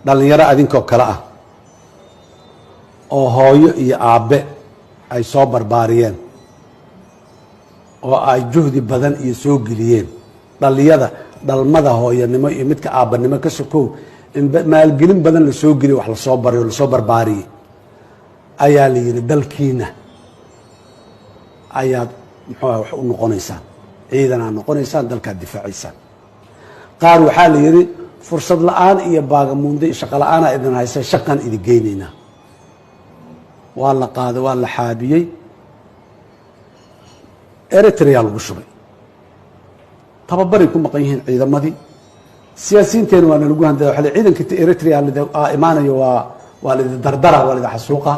Dhallinyaro adinkoo kale ah oo hooyo iyo aabbe ay soo barbaariyeen oo ay juhdi badan iyo soo geliyeen, dhallinyada dhalmada hooyanimo iyo midka aabbanimo ka sokow in maalgelin badan lasoo geliyo, wax lasoo barayo, lasoo barbaariyey, ayaa la yidhi dalkiina ayaad muxuu wax u noqonaysaan, ciidanaa noqonaysaan, dalkaad difaacaysaan. Qaar waxaa la yidhi fursad la-aan iyo baagamuundo iyo shaqo la-aanaa idin haysa, shaqaan idin geynaynaa. Waa la qaaday, waa la xaabiyey, Eritrea lagu shubay, tababaray ku maqan yihiin ciidamadii. Siyaasiyiinteena waa nalagu handada, waa ciidanka Eritrea imaanayo, waa laidi dardara, waa laidi xasuuqa.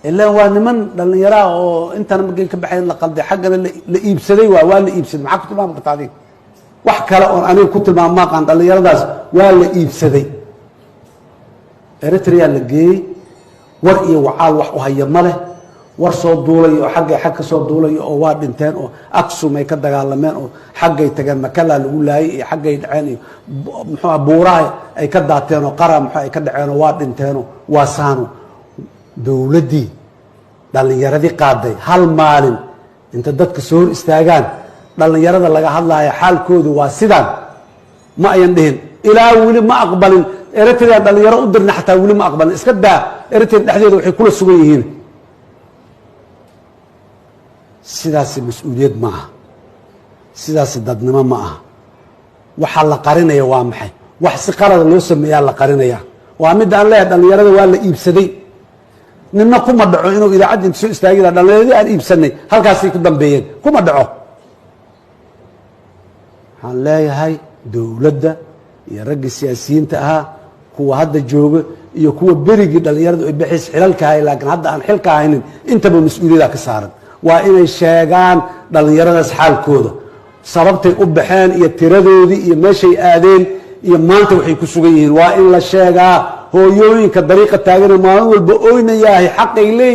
Ilaan waa niman dhallinyaraa oo intana markay ka baxayn la qalday, xaggana la iibsaday. Waa la iibsaday. Maxaa ku tilmaami karta adiga? Wax kale oon aniga ku tilmaamo maaqaan. Dhallinyaradaas waa la iibsaday, Eritrea la geeyey, war iyo wacaal wax u haya ma leh. War soo duulay oo xaggay xag ka soo duulay oo waa dhinteen oo Aksum ay ka dagaalameen oo xaggay tageen, Makala lagu laayay iyo xaggay dhaceen iyo muxuua buuraha ay ka daateen oo qara muxuu ay ka dhaceen oo waa dhinteenoo waa saano. Dowladdii dhallinyaradii qaaday hal maalin inta dadka soo hor istaagaan, dhallinyarada laga hadlaayo xaalkoodu waa sidaan, ma ayan dhihin. Ilaa weli ma aqbalin. Eritrea dhalinyaro u dirna xataa weli ma aqbalin. Iska daa Eritrea dhexdeeda waxay kula sugan yihiin. Sidaasi mas-uuliyad ma aha, sidaasi dadnimo ma aha. Waxaa la qarinaya waa maxay? Wax si qalada loo sameeyaa la qarinaya. Waa midda aan leeyahay dhallinyarada waa la iibsaday. Nina kuma dhaco inuu idaacadda inta soo istaagi dhalinyaradii aan iibsanay halkaasay ku dambeeyeen, kuma dhaco. Waxaan leeyahay dowladda iyo raggii siyaasiyiinta ahaa, kuwa hadda jooga iyo kuwa berigii dhallinyaradu ay bixiis xilalka hay laakiin hadda aan xilka haynin, intaba mas-uuliyaddaa ka saaran. Waa inay sheegaan dhallinyaradaas xaalkooda, sababtay u baxeen iyo tiradoodii iyo meeshay aadeen iyo maanta waxay ku sugan yihiin. Waa in la sheegaa. Hooyooyinka dariiqa taagana maalin walba oynayahay xaqay leeyihin.